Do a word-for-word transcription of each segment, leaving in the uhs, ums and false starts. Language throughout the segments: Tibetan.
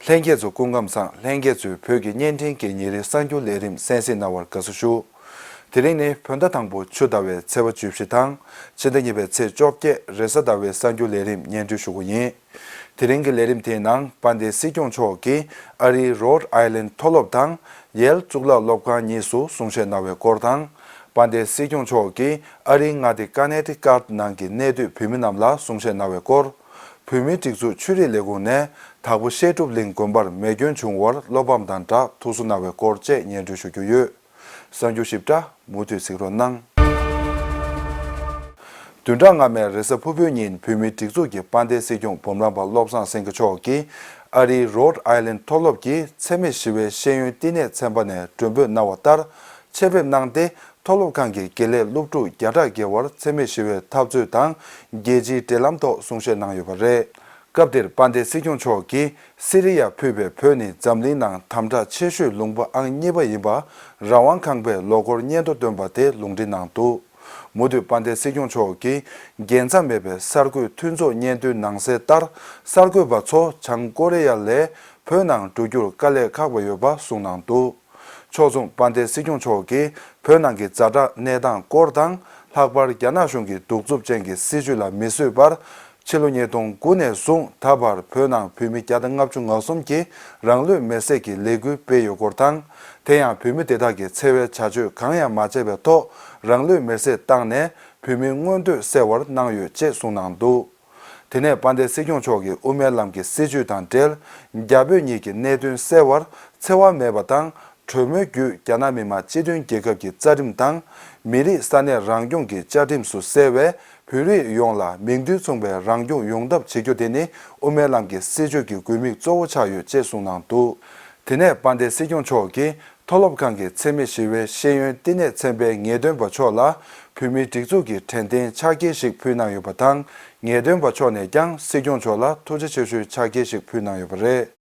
ལྷན་རྒྱས་ཚོ་སྐུ་ཁམས་བཟང་། ལྷན་རྒྱས་ཚོས་བོད་ཀྱི་བརྙན་འཕྲིན་གྱི་ཉིན་རེའི་གསར་འགྱུར་ལས་རིམ་གསན་གཟིགས་གནང་བར་དགའ་བསུ་ཞུ། དེ་རིང་ནི་བོད་ཟླ་དང་པོ་ཆུ་ཟླ་བའི་ཚེས་པ་བཅུ་བཞི་དང་། ཕྱི་ཟླ་གཉིས་པའི་ཚེས་བཅོ་བརྒྱད་རེས་གཟའ་ཟླ་བའི་གསར་འགྱུར་ལས་རིམ་སྙན་སྒྲོན་ཞུ་གི་ཡིན། དེ་རིང་གི་ལས་རིམ་དེའི་ནང་དཔལ་ལྡན་སྲིད་སྐྱོང་མཆོག་གིས་ཨ་རིའི་རོཌ་ཨའི་ལན་མཐོ་སློབ་དང་ཡེལ་གཙུག་ལག་སློབ་ཁང་གཉིས་སུ་གསུང་བཤད་གནང་བའི་སྐོར་དང་། དཔལ་ལྡན་སྲིད་སྐྱོང་མཆོག་གིས་ཨ་རིའི་མངའ་སྡེ་ཀ་ནེ་ཊི་ཀཊ་ནང་གི་གནས་སྡོད་བོད་མི་རྣམས་ལ་གསུང་བཤད་གནང་བའི་སྐོར། བོད་མིའི་སྒྲིག་འཛུགས་ཆོས་རིག་ལས་ཁུངས་ནས་དྭགས་པོ་བཤད་སྒྲུབ་གླིང་དགོན་པར་མེ་སྐྱོན་བྱུང་བར་བློ་ཕམ་དང་སྦྲགས་ཐུགས་གསོ་གནང་བའི་སྐོར་བཅས་སྙན་སྒྲོན་ཞུ་རྒྱུ་ཡོད། གསར་འགྱུར་ཞིབ་ཕྲ་མུ་མཐུད་གཟིགས་རོགས་གནང་། བདུན་ཕྲག་སྔ་མའི་རེས་གཟའ་ཕུར་བུའི་ཉིན་བོད་མིའི་སྒྲིག་འཛུགས་ཀྱི་དཔལ་ལྡན་སྲིད་སྐྱོང་འབུམ་རམས་པ་བློ་བཟང་སེང་གེ་མཆོག་གིས་ཨ་རིའི་རོཌ་ཨའི་ལན་མཐོ་སློབ་ཀྱི་འཚེ་མེད་ཞི་བའི་ཤེས་ཡོན་བསྟི་གནས་ཚན་པ་ནས་མགྲོན་འབོད་གནང་བ་ལྟར། ཆེད་ཕེབས་གནང་སྟེ། མཐོ་སློབ་ཁང་གི་དགེ་ལས་སློབ་ཕྲུག་བརྒྱ་ཕྲག་བརྒལ་བར་འཚེ་མེད་ཞི་བའི་འཐབ་རྩོད་དང་རྒྱལ་སྤྱིའི་འབྲེལ་ལམ་ཐོག་གསུང་བཤད་གནང་ཡོད་པ་རེད། སྐབས་དེར་དཔལ་ལྡན་སྲིད་སྐྱོང་མཆོག་གིས་སི་རི་ཡར་ཕུད་པའི་བོད་ནི་འཛམ་གླིང་ནང་དམ་དྲག་ཆེ་ཤོས་ལུང་པ་ཨང་གཉིས་པ་ཡིན་པ། རང་དབང་ཁང་པས་ལོ་འཁོར་སྙན་ཐོ་བཏོན་པ་དེ་ལུང་འདྲེན་གནང་འདུག། མུ་མཐུད་དཔལ་ལྡན་སྲིད་སྐྱོང་མཆོག་གིས་རྒྱལ་མཚམས་མེད་པའི་གསར་འགོད་མཐུན་ཚོགས་སྙན་ཐོའི་ནང་གསལ་ལྟར། གསར་འགོད་པ་ཚོ་བྱང་ཀོ་རི་ཡ་ལས་བོད་ནང་འགྲོ་རྒྱུར་དཀའ་ལས་ཁག་པ་ཡོད་པ་གསུངས་གནང་འདུག། ཕྱོགས་མཚུངས་དཔལ་ལྡན་སྲིད་སྐྱོང་མཆོག་གིས་བོད་ནང་གི་ཛ་དྲག་གནས་སྟངས་སྐོར་དང་། ལྷག་པར་རྒྱ་ནག་གཞུང་གི་གདུག་རྩུབ་ཅན་གྱི་སྲིད་བྱུས་ལ་མི་བཟོད་པར། ཕྱི་ལོ་ཉིས་སྟོང་དགུ་ནས་བཟུང་ད་བར་བོད་ནང་བོད་མི་བརྒྱ་དང་ལྔ་བཅུ་ང་གསུམ་གྱིས་རང་ལུས་མེར་སྲེག་གི་ལས་འགུལ་སྤེལ་ཡོད་སྐོར་དང་། དེ་ཡང་བོད་མི་དེ་དག་གིས་འཚེ་བའི་བྱ་སྤྱོད་གང་ཡང་མ་བྱས་པའི་ཐོག་རང་ལུས་མེར་སྲེག་བཏང་ནས་བོད་མིའི་མངོན་འདོད་གསལ་བར་གནང་ཡོད་ཅེས་གསུངས་གནང་འདུག། དེ་ནས་དཔལ་ལྡན་སྲིད་སྐྱོང་མཆོག་གིས་དབུ་མའི་ལམ་གྱི་སྲིད་བྱུས་དང་འབྲེལ། རྒྱ་བོད་གཉིས་ཀྱི་གནད་དོན་གསལ་བར་འཚེ་བ་མེད་པ་དང་གྲོས་མོལ་བརྒྱུད་རྒྱ་ནག་མི་དམངས་སྤྱི་མཐུན་རྒྱལ་ཁབ་ཀྱི་རྩ་ཁྲིམས་དང་། མི་རིགས་ས་གནས་རང་སྐྱོང་གི་བཅའ་ཁྲིམས་སུ་གསལ་བའི་བོད་རིགས་ཡོངས་ལ་མིང་དོན་མཚུངས་པའི་རང་སྐྱོང་ཡོང་ཐབས་བྱེད་རྒྱུ་དེ་ནི་དབུ་མའི་ལམ་གྱི་སྲིད་བྱུས་ཀྱི་དགོས་དམིགས་གཙོ་བོ་ཆགས་ཡོད་ཅེས་གསུངས་གནང་འདུག། དེ་ནས་དཔལ་ལྡན་སྲིད་སྐྱོང་མཆོག་གིས། མཐོ་སློབ་ཁང་གི་འཚེ་མེད་ཞི་བའི་ཤེས་ཡོན་བསྟི་གནས་ཚན་པའི་ངེས་སྟོན་པ་མཆོག་ལ་བོད་མིའི་སྒྲིག་འཛུགས་ཀྱི་དྲན་རྟེན་ཕྱག་འཁྱེར་ཞིག་ཕུལ་གནང་ཡོད་པ་དང་། ངེས་སྟོན་པ་མཆོག་ནས་ཀྱང་སྲིད་སྐྱོང་མཆོག་ལ་ཐུགས་རྗེ་ཆེ་ཞུའི་ཕྱག་འཁྱེར་ཞིག་ཕུལ་གནང་ཡོད་པ་རེད།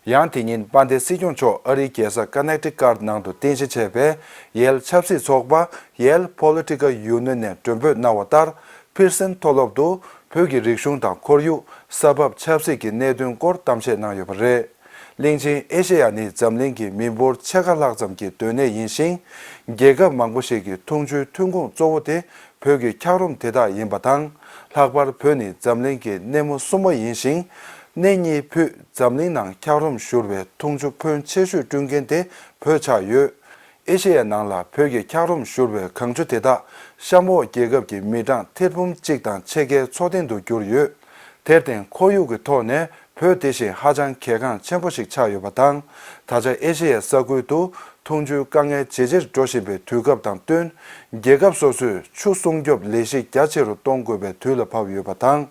ཡང་དེ་ཉིན་དཔལ་ལྡན་སྲིད་སྐྱོང་མཆོག་ཨ་རིའི་རྒྱལ་ས་ཀ་ནེག་ཊི་ཀཊ་ནང་དུ་རྟེན་གཞི་བྱས་པའི་ཡེལ་ཆབ་སྲིད་ཚོགས་པ་Yale Political Union ནས་མགྲོན་འབོད་གནང་བ་ལྟར། ཕིར་སན་མཐོ་སློབ་ཏུ་བོད་ཀྱི་རིག་གཞུང་དང་ཁོར་ཡུག་ས་བབ་ཆབ་སྲིད་ཀྱི་གནད་དོན་སྐོར་གཏམ་བཤད་གནང་ཡོད་པ་རེད། གླིང་ཆེན་ཨེ་ཤེ་ཡ་ནི་འཛམ་གླིང་གི་མི་འབོར་ཕྱེད་ཀ་ལྷག་ཙམ་གྱི་སྡོད་གནས་ཡིན་ཞིང་། རྒྱལ་ཁབ་མང་པོ་ཞིག་གི་འཐུང་ཆུའི་ཐོན་ཁུངས་གཙོ་བོ་དེ་བོད་ཀྱི་འཁྱགས་རོམ་དེ་དག་ཡིན་པ་དང་། ལྷག་པར་བོད་ནི་འཛམ་གླིང་གི་སྣེ་མོ་གསུམ་པ་ཡིན་ཞིང་། སྣེ་གཉིས་ཕུད་འཛམ་གླིང་ནང་འཁྱགས་རོམ་བཞུར་བའི་འཐུང་ཆུ་ཕོན་ཆེ་ཤོས་བསྐྲུན་མཁན་དེ་བོད་ཆགས་ཡོད། ཨེ་ཤེ་ཡའི་ནང་ལ་བོད་ཀྱི་འཁྱགས་རོམ་བཞུར་བའི་གངས་ཆུ་དེ་དག་གཤམ་འོག་རྒྱལ་ཁབ་ཀྱི་མི་གྲངས་ཐེར་འབུམ་གཅིག་དང་ཕྱེད་ཀའི་འཚོ་རྟེན་དུ་གྱུར་ཡོད། དེར་བརྟེན་ཁོར་ཡུག་གི་ཐོག་ནས་བོད་དེ་བཞིན་ཧ་ཅང་གལ་འགངས་ཆེན་པོ་ཞིག་ཆགས་ཡོད་པ་དང་། ད་ཆ་ཨེ་ཤེ་ཡའི་ས་ཁུལ་དུ་འཐུང་ཆུའི་དཀའ་ངལ་ཇེ་ཆེར་འགྲོ་བཞིན་པའི་དུས་སྐབས་དང་བསྟུན། རྒྱལ་ཁབ་སོ་སོས་ཆུ་སྲུང་སྐྱོབ་ལས་གཞི་རྒྱ་ཆེ་རུ་གཏོང་དགོས་པའི་དུས་ལ་བབ་ཡོད་པ་དང་།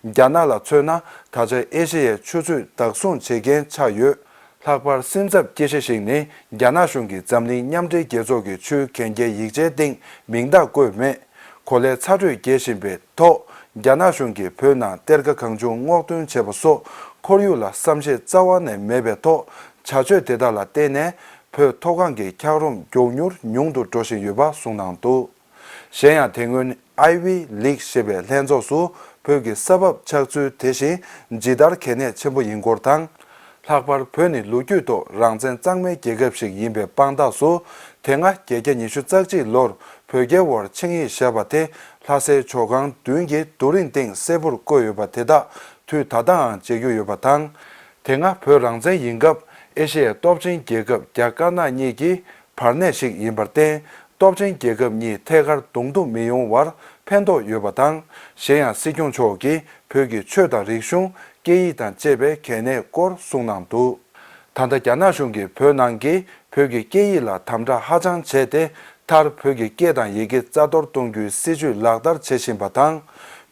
རྒྱ་ནག་ལ་མཚོན་ན་ད་ཆ་ཨེ་ཤེ་ཡའི་ཆུ་མཛོད་བདག་བཟུང་བྱེད་མཁན་ཆགས་ཡོད། ལྷག་པར་སེམས་འཚབ་སྐྱེ་གཞི་ཞིག་ནི་རྒྱ་ནག་གཞུང་གིས་འཛམ་གླིང་མཉམ་འབྲེལ་རྒྱལ་ཚོགས་ཀྱི་ཆུའི་གན་རྒྱའི་ཡིག་ཆའི་སྟེང་མིང་རྟགས་བཀོད་མེད། གོ་ལའི་ཚ་དྲོད་རྒྱས་བཞིན་པའི་ཐོག་རྒྱ་ནག་གཞུང་གིས་བོད་ནང་གཏེར་ཁ་གང་བྱུང་སྔོག་འདོན་བྱས་པ་སོགས་ཁོར་ཡུག་ལ་བསམ་ཤེས་རྩ་བ་ནས་མེད་པའི་ཐོག་བྱ་སྤྱོད་དེ་དག་ལ་བརྟེན་ནས་བོད་མཐོ་སྒང་གི་འཁྱགས་རོམ་མགྱོགས་མྱུར་ཉུང་དུ་འགྲོ་བཞིན་ཡོད་པ་གསུངས་གནང་འདུག། གཞན་ཡང་དེ་སྔོན་Ivy League ཞེས་པའི་ལྷན་ཚོགས་སུ་བོད་ཀྱི་ས་བབ་ཆགས་ཚུལ་དེ་བཞིན་ཇི་ལྟར་གལ་གནད་ཆེན་པོ་ཡིན་སྐོར་དང་། ལྷག་པར་བོད་ནི་ལོ་རྒྱུས་ཐོག་རང་བཙན་གཙང་མའི་རྒྱལ་ཁབ་ཞིག་ཡིན་པའི་དཔང་རྟགས་སུ། དེ་སྔ་བརྒྱད་བརྒྱ་ཉི་ཤུ་རྩ་གཅིག་ལོར་བོད་རྒྱའི་དབར་ཆིངས་ཡིག་བཞག་པ་དེ་ལྷ་སའི་ཇོ་ཁང་མདུན་གྱི་རྡོ་རིང་སྟེང་གསལ་པོར་བཀོད་ཡོད་པ་དེ་དག་དུས་ད་ལྟའང་མཇལ་རྒྱུ་ཡོད་པ་དང་། དེ་སྔ་བོད་རང་བཙན་ཡིན་སྐབས་ཨེ་ཤེ་ཡའི་སྟོབས་ཆེན་རྒྱལ་ཁབ་རྒྱ་དཀར་ནག་གཉིས་ཀྱི་བར་གནས་ཤིག་ཡིན་པར་བརྟེན། སྟོབས་ཆེན་རྒྱལ་ཁབ་གཉིས་ཐད་ཀར་གདོང་ཐུག་མི་ཡོང་བར་ཕན་ཐོགས་ཡོད་པ་དང་། གཞན་ཡང་སྲིད་སྐྱོང་མཆོག་གིས་བོད་ཀྱི་ཆོས་དང་རིག་གཞུང་། སྐད་ཡིག་དང་བཅས་པའི་གལ་གནད་སྐོར་གསུངས་གནང་འདུག། ད་ལྟ་རྒྱ་ནག་གཞུང་གིས་བོད་ནང་གི་བོད་ཀྱི་སྐད་ཡིག་ལ་དམ་དྲག་ཧ་ཅང་བྱས་ཏེ། མཐར་བོད་ཀྱི་སྐད་དང་ཡི་གེ་རྩ་གཏོར་གཏོང་རྒྱུའི་སྲིད་བྱུས་ལག་བསྟར་བྱེད་བཞིན་པ་དང་།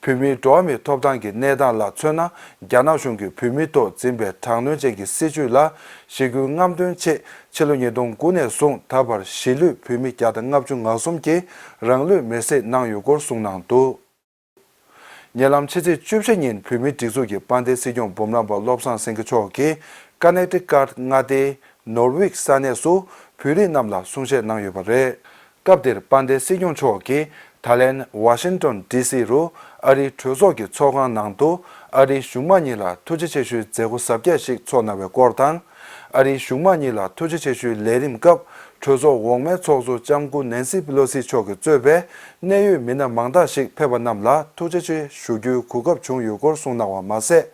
བོད་མིའི་འགྲོ་བ་མིའི་ཐོབ་ཐང་གི་གནས་སྟངས་ལ་མཚོན་ན། རྒྱ་ནག་གཞུང་གིས་བོད་མིའི་ཐོག་འཛིན་པའི་དྲག་གནོན་ཅན་གྱི་སྲིད་བྱུས་ལ་ཞི་རྒོལ་རྔམ་སྟོན་ཆེད། ཕྱི་ལོ་ཉིས་སྟོང་དགུ་ནས་བཟུང་ད་བར་གཞིས་ལུས་བོད་མི་བརྒྱ་དང་ལྔ་བཅུ་ང་གསུམ་གྱིས་རང་ལུས་མེར་སྲེག་གནང་ཡོད་སྐོར་གསུངས་གནང་འདུག། ཉེ་ལམ་ཕྱི་ཚེས་བཅུ་བཞི་ཉིན་བོད་མིའི་སྒྲིག་འཛུགས་ཀྱི་དཔལ་ལྡན་སྲིད་སྐྱོང་འབུམ་རམས་པ་བློ་བཟང་སེང་གེ་མཆོག་གིས་ཀ་ནེག་ཊི་ཀཊ་མངའ་སྡེའི་ནོར་ཝིག་ས་གནས་སུ་བོད་རིགས་རྣམས་ལ་གསུང་བཤད་གནང་ཡོད་པ་རེད། སྐབས་དེར་དཔལ་ལྡན་སྲིད་སྐྱོང་མཆོག་གིས་ད་ལན་ཝ་ཤིང་ཏོན་ཌི་སི་རུ་ཨ་རིའི་གྲོས་ཚོགས་ཀྱི་ཚོགས་ཁང་ནང་དུ་ ཨ་རིའི་གཞུང་མང་གཉིས་ལ་ཐུགས་རྗེ་ཆེ་ཞུའི་མཛད་སྒོ་གཟབ་རྒྱས་ཤིག་ཚོགས་གནང་བའི་སྐོར་དང་། ཨ་རིའི་གཞུང་མང་གཉིས་ལ་ཐུགས་རྗེ་ཆེ་ཞུའི་ལས་རིམ་སྐབས་གྲོས་ཚོགས་འོག་མའི་ཚོགས་གཙོ་ལྕམ་སྐུ་ནན་སི་པི་ལོ་སི་མཆོག་གིས་གཙོས་པའི་གནད་ཡོད་མི་སྣ་མང་དག་ཞིག་ཕེབས་པ་རྣམས་ལ་ཐུགས་རྗེ་ཆེ་ཞུ་རྒྱུའི་གོ་སྐབས་བྱུང་ཡོད་སྐོར་གསུངས་གནང་བ་མ་ཟད།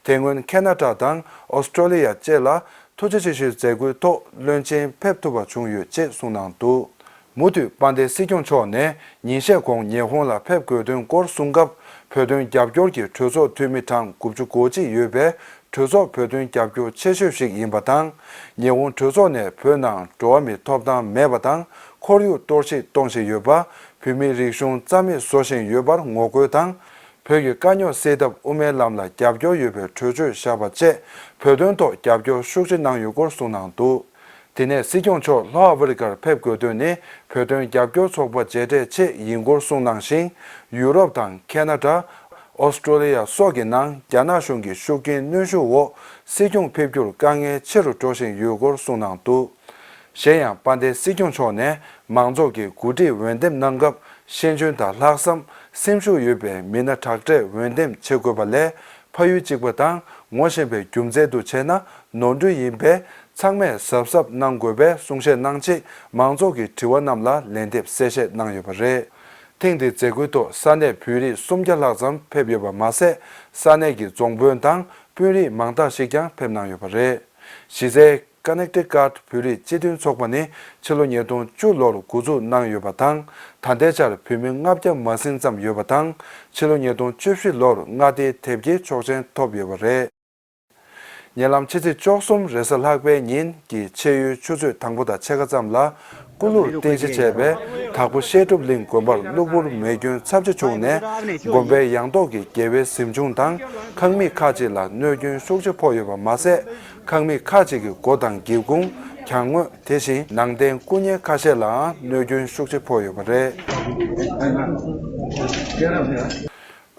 དེ་སྔོན་ཁེ་ན་ཌ་དང་ཨོ་སི་ཀྲོ་ལི་ཡ་བཅས་ལ་ཐུགས་རྗེ་ཆེ་ཞུའི་མཛད་སྒོའི་ཐོག་བློན་ཆེན་ཕེབས་ཐུབ་པ་བྱུང་ཡོད་ཅེས་གསུངས་གནང་འདུག། མུ་མཐུད་དཔལ་ལྡན་སྲིད་སྐྱོང་མཆོག་ནས་ཉིན་ཤས་གོང་ཉི་ཧོང་ལ་ཕེབས་དགོས་དོན་སྐོར་གསུང་སྐབས། བོད་དོན་རྒྱབ་སྐྱོར་གྱི་གྲོས་ཚོགས་འཐུས་མི་གྲངས་དགུ་བཅུ་གོ་གཅིག་ཡོད་པའི་གྲོས་ཚོགས་བོད་དོན་རྒྱབ་སྐྱོར་ཆེ་ཤོས་ཤིག་ཡིན་པ་དང་། ཉི་ཧོང་གྲོས་ཚོགས་ནས་བོད་ནང་འགྲོ་བ་མིའི་ཐོབ་ཐང་མེད་པ་དང་། ཁོར་ཡུག་གཏོར་བཤིག་གཏོང་བཞིན་ཡོད་པ། བོད་མིའི་རིག་གཞུང་རྩ་མེད་བཟོ་བཞིན་ཡོད་པར་ངོ་རྒོལ་དང་། བོད་ཀྱི་དཀའ་རྙོག་སེལ་ཐབས་དབུ་མའི་ལམ་ལ་རྒྱབ་སྐྱོར་ཡོད་པའི་གྲོས་ཆོད་བཞག་པ་བཅས། བོད་དོན་ཐོག་རྒྱབ་སྐྱོར་ཤུགས་ཆེ་གནང་ཡོད་སྐོར་གསུངས་གནང་འདུག། དེ་ནས་སྲིད་སྐྱོང་མཆོག་ལྷོ་ཨ་ཧྥེ་རི་ཀར་ཕེབས་དགོས་དོན་ནི་བོད་དོན་རྒྱབ་སྐྱོར་ཚོགས་པ་མཇལ་འཕྲད་ཆེད་ཡིན་སྐོར་གསུངས་གནང་ཞིང་། ཡུ་རོབ་དང་ཁེ་ན་ཌ། ཨོ་སི་ཀྲོ་ལི་ཡ་སོགས་ཀྱི་ནང་རྒྱ་ནག་གཞུང་གི་ཤུགས་རྐྱེན་གནོན་ཤུགས་འོག་སྲིད་སྐྱོང་ཕེབས་རྒྱུར་དཀའ་ངལ་ཆེ་རུ་འགྲོ་བཞིན་ཡོད་སྐོར་གསུངས་གནང་འདུག། གཞན་ཡང་དཔལ་ལྡན་སྲིད་སྐྱོང་མཆོག་ནས་མང་ཚོགས་ཀྱི་འགོ་ཁྲིད་འོས་འདེམས་གནང་སྐབས། ཤེས་འཇོན་དང་ལྷག་བསམ། སེམས་ཤུགས་ཡོད་པའི་མི་སྣ་དྲག་གྲས་འོས་འདེམས་བྱེད་དགོས་པ་ལས། ཕ་ཡུལ་གཅིག་པ་དང་ངོ་ཤེས་པའི་རྒྱུ་མཚན་དུ་བྱས་ན་ནོར་འཁྲུལ་ཡིན་པས། ཚང་མས་གཟབ་གཟབ་གནང་དགོས་པའི་གསུང་བཤད་གནང་རྗེས། མང་ཚོགས་ཀྱི་དྲི་བ་རྣམས་ལ་ལན་འདེབས་གསལ་བཤད་གནང་ཡོད་པ་རེད། ཐེངས་འདིའི་མཛད་སྒོའི་ཐོག་ས་གནས་བོད་རིགས་སུམ་བརྒྱ་ལྷག་ཙམ་ཕེབས་ཡོད་པ་མ་ཟད། ས་གནས་ཀྱི་རྫོང་དཔོན་དང་དཔོན་རིགས་མང་དག་ཞིག་ཀྱང་ཕེབས་གནང་ཡོད་པ་རེད། གཞི་རྩའི་ཀ་ནེག་ཊི་ཀཊ་བོད་རིགས་སྤྱི་མཐུན་ཚོགས་པ་ནི་ཕྱི་ལོ་ཉིས་སྟོང་བཅུ་ལོར་འགོ་འཛུགས་གནང་ཡོད་པ་དང་། ད་ལྟའི་ཆར་བོད་མི་ལྔ་བརྒྱ་མ་ཟིན་ཙམ་ཡོད་པ་དང་། ཕྱི་ལོ་ཉིས་སྟོང་བཅུ་བཞི་ལོར་མངའ་སྡེའི་དེབ་སྐྱེལ་ཆོག་མཆན་ཐོབ་ཡོད་པ་རེད། ཉེ་ལམ་ཕྱི་ཚེས་བཅུ་གསུམ་རེས་གཟའ་ལྷག་པའི་ཉིན་གྱི་ཕྱེད་ཡོལ་ཆུ་ཚོད་དང་པོ་དང་ཕྱེད་ཀ་ཙམ་ལ། སྐུ་གླུར་རྟེན་གཞི་བྱས་པའི་དྭགས་པོ་བཤད་སྒྲུབ་གླིང་དགོན་པར་གློ་བུར་མེ་སྐྱོན་ཚབས་ཆེ་བྱུང་ནས། དགོན་པའི་ཡང་ཐོག་གི་རྒྱལ་བའི་གཟིམ་ཆུང་དང་ཁང་མིག་ཁག་ཅིག་ལ་གནོད་སྐྱོན་ཤུགས་ཆེ་ཕོག་ཡོད་པ་མ་ཟད། ཁང་མིག་ཁག་ཅིག་གི་སྒོ་དང་སྒེའུ་ཁུང་། གྱང་ངོས། དེ་བཞིན་ནང་རྟེན་སྐུ་བརྙན་ཁ་ཤས་ལའང་གནོད་སྐྱོན་ཤུགས་ཆེ་ཕོག་ཡོད་པ་རེད།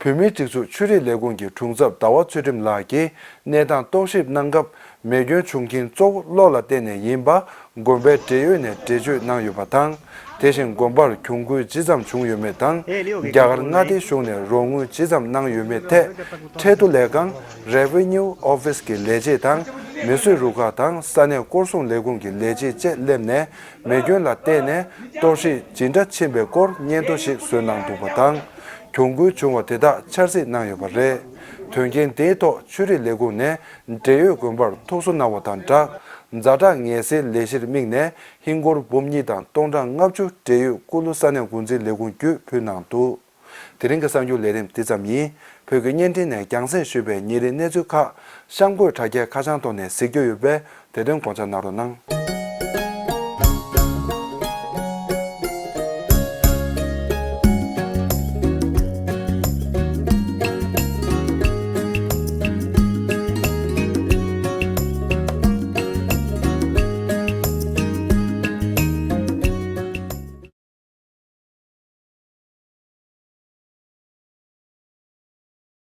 བོད་མིའི་སྒྲིག་འཛུགས་ཆོས་རིག་ལས་ཁུངས་ཀྱི་དྲུང་ཚབ་ཟླ་བ་ཚུལ་ཁྲིམས་ལགས་ཀྱིས་གནས་སྟངས་རྟོག་ཞིབ་གནང་སྐབས། མེ་སྐྱོན་བྱུང་རྐྱེན་གཙོ་བོ་གློག་ལ་བརྟེན་ནས་ཡིན་པ་དགོན་པའི་འབྲེལ་ཡོད་ནས་འགྲེལ་བརྗོད་གནང་ཡོད་པ་དང་། དེ་བཞིན་དགོན་པར་གྱོང་གུན་ཇི་ཙམ་བྱུང་ཡོད་མེད་དང་། རྒྱ་གར་མངའ་སྡེའི་གཞུང་ནས་རོགས་དངུལ་ཇི་ཙམ་གནང་ཡོད་མེད་ཐད་ཁྲལ་བསྡུ་ལས་ཁང་། Revenue Office གི་ལས་བྱེད་དང་། མི་གསོད་རུ་ཁག་དང་ས་གནས་སྐོར་སྲུང་ལས་ཁུངས་ཀྱི་ལས་བྱེད་བཅས་སླེབས་ནས། མེ་སྐྱོན་ལ་བརྟེན་ནས་གཏོར་བཤིག་ཇི་འདྲ་ཕྱིན་པའི་སྐོར་སྙན་ཐོ་ཞིག་བཟོས་གནང་འདུག་པ་དང་། གྱོང་གུན་བྱུང་བ་དེ་དག་འཆར་རྩིས་གནང་ཡོད་པ་རེད། དོན་རྐྱེན་དེའི་ཐོག་ཆོས་རིག་ལས་ཁུངས་ནས་འབྲེལ་ཡོད་དགོན་པར་ཐུགས་གསོ་གནང་བ་དང་སྦྲགས། ཛ་དྲག་ངལ་སེལ་ལས་གཞིར་དམིགས་ནས་ཧིན་སྒོར་འབུམ་གཉིས་དང་སྟོང་ཕྲག་ལྔ་བཅུ་འབྲེལ་ཡོད་ཀུ་ལུ་ས་གནས་འགོ་འཛིན་ལས་ཁུངས་བརྒྱུད་ཕུལ་གནང་འདུག། དེ་རིང་གི་གསར་འགྱུར་ལས་རིམ་འདི་ཙམ་ཡིན། བོད་ཀྱི་བརྙན་འཕྲིན་ནས་རྒྱང་སྲིང་ཞུས་པའི་ཉིན་རེའི་གནས་ཚུལ་ཁག་གཤམ་འཁོད་དྲ་རྒྱའི་ཁ་བྱང་ཐོག་ནས་གཟིགས་རྒྱུ་ཡོད་པས། དེ་དོན་དགོངས་འཇགས་གནང་རོགས་གནང་།